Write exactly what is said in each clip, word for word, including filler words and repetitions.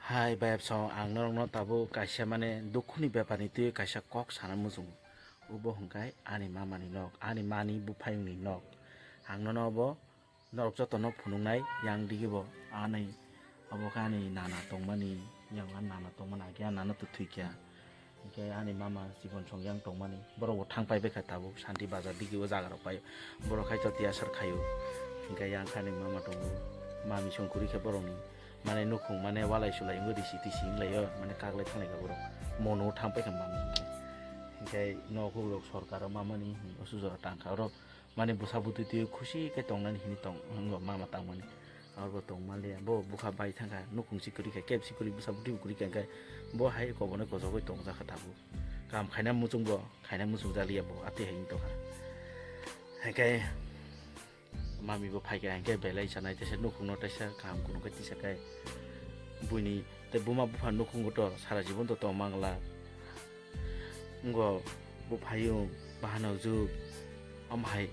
Hai bayapsong, ang norokno tabuk kaisa mane dukhuni beparni twi kaisa kok sana muchungo. Obo hwnkhe ani mamani nok, ani mani buphayungni nok. Ang nono obo norok jotono phunuknai, yang digibo ani, obo khe ani nana tongmani, yang ani nana tongmani, age ani nana to thwikha. Hwnkhe ani mama chikon song yang tongmani, borok bo thang paibaikha tabuk Santi Bazar digi o jaga rok pai, borok hai to tiyasar khaio. Hwnkhe yang khe ani mama tongo, mami song kwrwi khe borokni, mane nukhung mane walai sulai wngwi risi tisi wnglaio, mane kaklai thanglaikha borok, mono thang paikha mami hwnkhe. Hwnkhe nok hukrok sorkaro mamani hwnkhe o sujaro tangkha, oro mane bwsa bwtwi twi khusi khe tongnani hini tong wngkha mama tangmani. Abo tong manliya, bo bwkha bai thangkha, nukhung si kwrwi kha, keb si kwrwi, bwsa bwtwi bo kwrwi kha, hwnkhe bo hai kobonai kochogwi tongjakha tabuk. Kam khaina muchung bo, khaina muchung jaliya bo, atwi hai wng tongkha. Hwnkhe mami bo phaikha, hwnkhe belai sanai, teisa nukhungno teisa kaham kuno khe tisa khe buini tei buma bupha nukhungo to sara jibon to tong mangla. Wngkha buphayung, bahanok juk, omo hai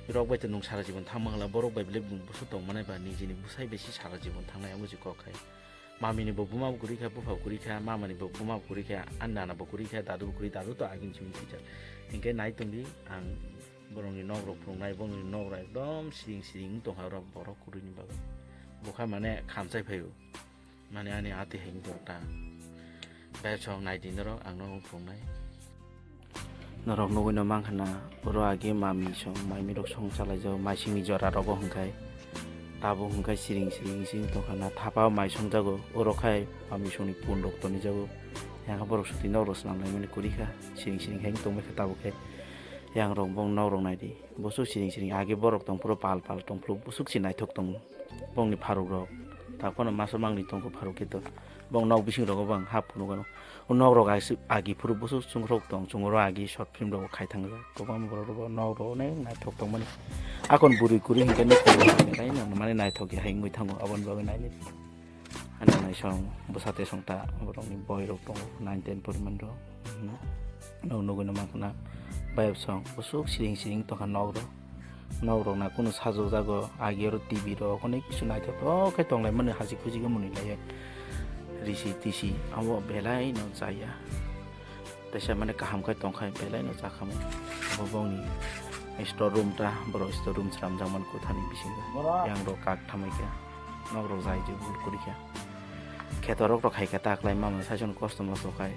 rok bai to nwng sara jibon thang mangla, borok bai belai bwswk tong manai ba nijini bwsai bai se sara jibon thangnai, omo se kok hai. Mamini bo buma bo kwrwi kha, bupha bo kwrwi kha, mamani bo buma bo kwrwi kha, ani nana bo kwrwi kha, dadu bo kwrwi, dadu to agini simi thwijak. Hinkhe nai tongdi, ang borokni nok rok phunuknai, borokni nok rok ekdom siring siring wng tongkha, oro borok kwrwini bagwi. Bokha mane khamchai phaio. Mane ani ati hai wngtong ta. Bayapsong naidi norok, ang norok phunuknai. Norok nugwino mankha na, oro age mami song, mami rok song chalaijao, maisingni jora rogo hwnkhe. Tabuk hwnkhe siring siring wngsi tongkha na, thapa o mai songjago, oro khai mami songni pun rok tonijago. Yang borok soti nok rok swnam laimani kwrwi kha, siring siring hai wng tongbaikha tabuk khe. Yang rok bong nok rok naidi. Bwswk siring siring age borok tongphuru pal pal tongphuru bwswk se naithok tongo bongni pharukrok. Takhwno masa mangni tongkha pharuk khe to bong nok bisingrogo bang hap phunukgano. O nokrok agi phuru bwswk chungrok tong chungro agi short film rok khai thangjak kwbangma borok rok nokrok onek naithok tongmani. Akon bwrwi kwrwi hinkhe nukhung rok mane naithok ya hai wngwi thango aboni bagwi nainai. Ani naisong bwsa tesong ta borokni boy rok tongo nine ten poriman rok. Nok nugwi no mankha na bayapsong bwswk siring siring tongkha nok rok. Nok rok na kunu sajokjago agi oro T V rok onek kisu naithotok khe tonglaimani hajik hujik mwnwi laiya. Risi tisi abo belai no chaya. Teisa mane kaham khai tongkhai belai no chakhamu. Abo bongni store room ta borok store room swnamjakmani kwthani bisingo. Yang rok kak thamaikha. Nok rok jai je bul kwrwikha. Kheto rok rok khaikha ta kwlai mama saichung kosto mosto khai.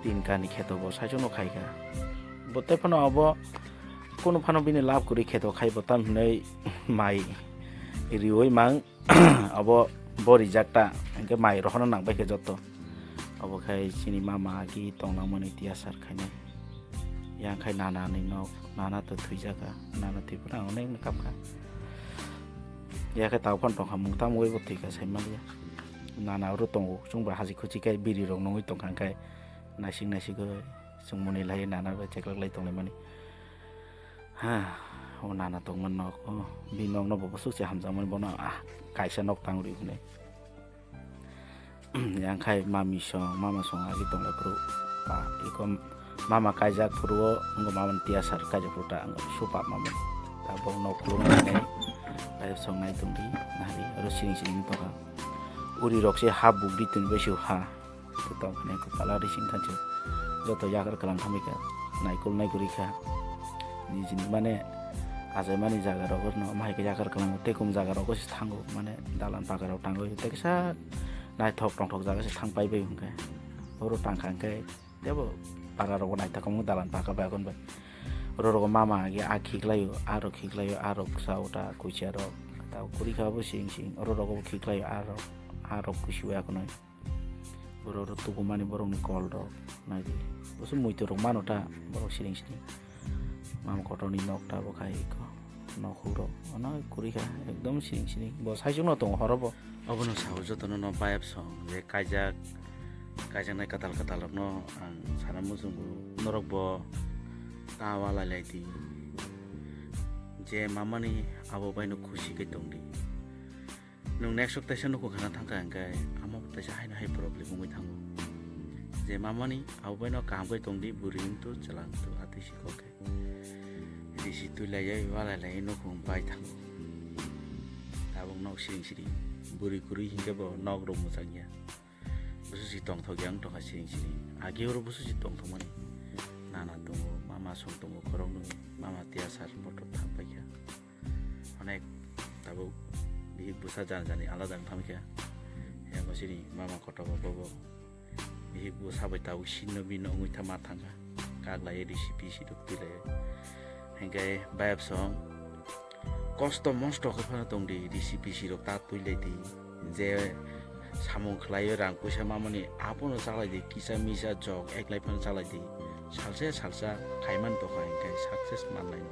Tin kani kheto bo saichung no khaikha. Bo tei phano abo kunu phano bini lab kwrwi kheto khai bo tam hinwi mai riwi mang abo bo rijak ta hinkhe mai rohorna nang bai khe joto. Abo khai chini mama agi tongnangmani tiyasar khainai. Yang khai nana ni nok, nana to thwijak kha, nana thwi phano ang onek no kap kha. Ya khe tau phano tong kha, mung tamo bo thwi kha sai manya. Nana oro tongo, chwng bai hajik huchik khe biri rok nungwi tong kha, hwnkhe naisik naisik oi chwng mwnwi lai nana bai cheklak lai tong lai mani. Ha, o nana tongma nok, o bini nok no bo bwswk se hamjakmani bono, ah, kaisa nok tang rwi hwnwi. Yang khai mami song, mama song agi tonglai phuru. Ba, iko mama kaijak phuru o, wngkha mama ni tiyasar kaijak phuru ta, wngkha supa mama. Ta bo nok khulum nai, kaijak song nai tong di, nari, oro siring siring tong kha. Uri rok se ha buk di tong bai se ha. Tong kha nai ko pala rising kha se. Joto yakar kalam thamwi kha, naikol nai kwrwi kha. Nijini mane achaimani jaga rok no, mahai khe yakar kwlango, tei kum jaga rogo se thango, mane dalan paka rok tango, tei kisa naithok tongthok jaga se thang pai bai hwnkhe. Oro tang kha hwnkhe tebo para rogo naithok wngkha dalan paka bai agon bai. Oro rogo mama age a khiklaio, a rok khiklaio, a rok sa uta kuchia rok. Ta kwrwi kha bo sing sing, oro rogo bo khiklaio a rok, a rok kusi bai agonoi. Borok rok tukumani borokni kol rok naidi. Bwswk muitu rok mano ta borok siring siring. Mam kotorni nok ta bo khai ko. Nok huk rok. Ono kwrwi kha ekdom siring siring. Bo saichung no tongo horo bo. Obono sao jotono no bayap song je kaijak, kaijaknai kwtal kwtal rokno ang sana muchungo norok bo ta walai lai di. Je mamani abo baino khusi khe tong di. Nwng next week taisa nukhung khana thangkha hwnkhe amo taisa haino hai problem wngwi thango. Je mamani abo baino kaham khe tongdi bwrwi wngtu chwla wngtu atwi si kok khe. Risi twi laiyai walai laiwi nukhung bai thango. Tabuk nok siring siring. Bwrwi kwrwi hinkhe bo nok rok mwchang ya. Busu si tongthok ya wng tongkha siring siring. Agi oro busu si tongthokmani. Nana tongo, mama song tongo, khorok nung, mama tiya sar motor thang paikha. Onek tabuk bihik bwsa jani jani alada wng tongkha. Yango sini mama kotor bo bo. Bihik bwsa bai tabuk sinno bino wngwi tha ma thangkha. Kaglai risi pisi rok twi lai. Hinkhe bayap song kosto mosto khe phano tong di, risi pisi rok ta twi lai di. Je samung khlaiwi rang puisa mamani abono chalai di, kisa misa jok eklai phano chalai di. Salsa salsa khaiman tokha hinkhe success manlai no.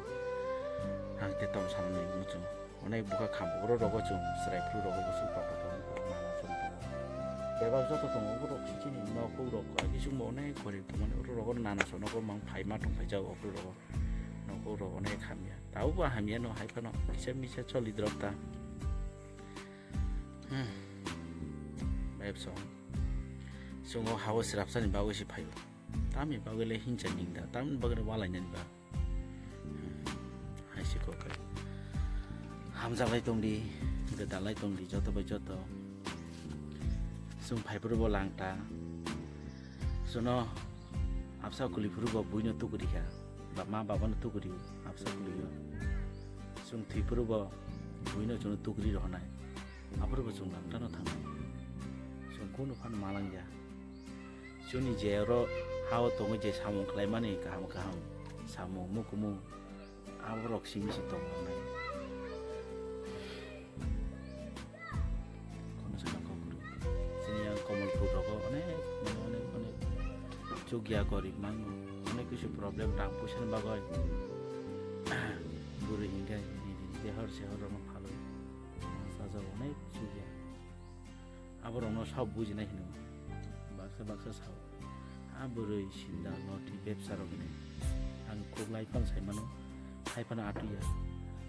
Ang te tom sanani muchung. Onek bwkha kham oro rogo chwng chwrai phuru rogo bo chwng papa tongo, nana chwng tongo. Bebak joto tongo borok sini nok huk rok agi chwngbo onek gorib tongmani oro rogo nana sono ko mang phaima tong phaijak okro rogo. Nok huk rok onek hamya. Tabo bo hamya no hai phano kisa misa choli drop ta. Hmm. Bebsong. Chwng o hao srapsani bagwi se phaio. Tamni bagwi le hincha ning da, tamni bagwi le walai nani ba. Hai se kok kai. Hamjaklai tong di, gwdalai tong di, joto bai joto. Chwng phai phuru bo lang ta. Chwngno absa kuli phuru bo buino tukuri kha. Ba ma baba no tukuri absa kuli o. Chwng thwi phuru bo buino chwngno tukuri rohonai. Aphuru bo chwng lang ta no thangnai. Chwng kunu phano malang ya. Chwngni je oro hao tongwi je samung khlaimani kaham kaham samung mukumu aborok simi se tong nangnai. Kono sana kok kwrwi. Chini yang Kamalpur rogo onek, onek, onek chukya gorib mango. Onek kisu problem rang puisa ni bagwi. Bwrwi hinkhe nini dehor sehor rokno phalwi. Sajak onek chukya. Aborokno sabo bujinai hino. Baksa baksa sao. A bwrwi sinda noti bebsa rok hino. Ang kok lai phano sai mano. Hai phano atuya.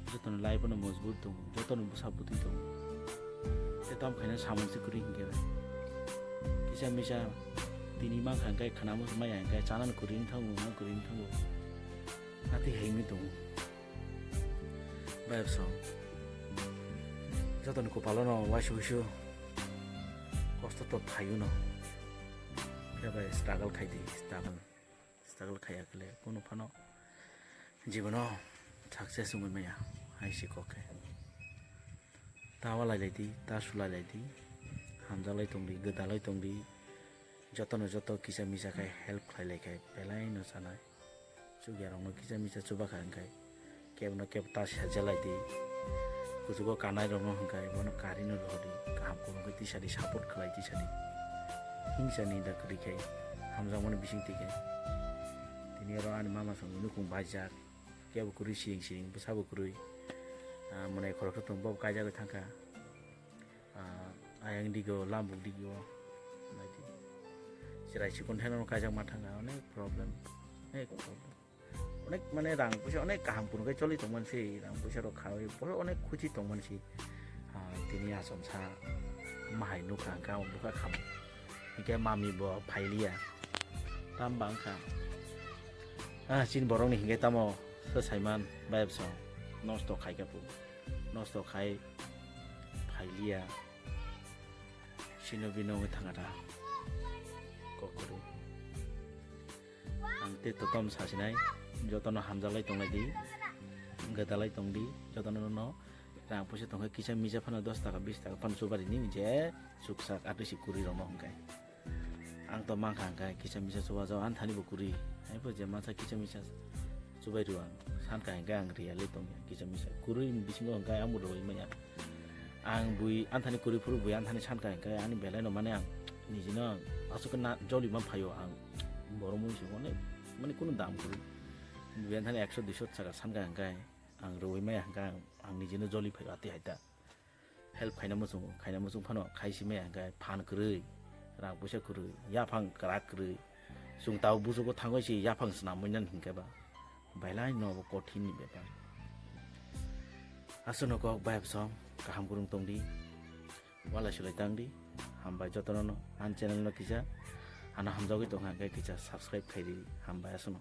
Jotono lai phano mojbur tongo. Jotono bwsa bwtwi tongo. Tei tamo khaina samung se kwrwi hinkhe. Kisa misa tini mankha hinkhe khwnamo maya hinkhe chanani kwrwi wng thango, ma kwrwi wng thango. Atwi hai wngwi tongo. Bayapsong. Jotoni kopalono waisa waisa kosto to phaiyuno. Khe bai struggle khai di, struggle. Struggle khaiya khle kunu phano jibono success wngwi maya. Hai se kok khe. Ta walai lai di, ta sulai lai di. Hamjaklai tong di, gwdalai tong di. Jotono joto kisa misa khai help khlai lai khai belai no chanai. Chukyarokno kisa misa chuba kha hwnkhe kebono kebo ta serjalai di. Kuchugo kanairokno hwnkhe bono karino rohordi, kaham kuno khe tisadi, support khlai tisadi. Hingsani da kwrwi khe hamjakmani bising twi khe. Tini oro ani mama songni nukung baijak, kebo kwrwi siring siring, bwsabo kwrwi. Ah, mwnai khoroksa tong, bobo kaijagwi thangkha. Ah, ayang digo, lambuk digo, naidi. Chwrai chikon thaino kaijak ma thangkha, onek problem, onek problem. Onek mane rang puisa onek kaham kuno khe choli tongmani se, rang puisa rok khawi, boso onek khuchi tongmani se. Ah, tini achomsa mahai nukha hwnkhe ang bwkha kham. Hwnkhe mami bo phailiya. Tam bangkha. Ah, chini borokni hwnkhe tamo se saiman bayapsong nosto khaikha pu. Nosto khai phailiya. Sino bino wngwi thangkha ta. Kok kwrwi. Ang tei totom sasinai, jotono hamjaklai tonglai di, gwdalai tong di, jotono no rang puisa tongkhe kisa misa phano dos taka, bis taka phano chubarini je suksak atwi si kwrwi rokno hwnkhe. Ang to mankha hwnkhe kisa misa chubajago, ani thani bo kwrwi. Hai bo je masa kisa misa chubai rw ang, sankha hwnkhe ang real-wi tongya kisa misa. Kwrwi ni bisingo hwnkhe ang bo rwui manya. Ang bui anthani kwrwi phuru bui anthani sankha hwnkhe ani belai no mane ang nijino aswk na joli ma phaio ang borok mui se onek mane kunu dam kwrwi. Bui anthani ekso duiso taka sankha hwnkhe ang rwui maya hwnkhe ang, ang nijino joli phaio atwi hai ta. Help khaina muchungo, khaina muchung phano khai si maya hwnkhe phan kwrwi, rang puisa kwrwi, yaphang kwrak kwrwi. Chwng tabuk busugo thangwi si yaphang swnamwi nani hwnkhe ba. Belai no bo kothin ni bepar. Aswkno kok bayapsong kaham kwrwng tong di. Walai sulai tang di. Hambai jotono no. Ani channel no kisa ano hamjagwi tongkha hwnkhe kisa subscribe khai di. Hambai aswkno.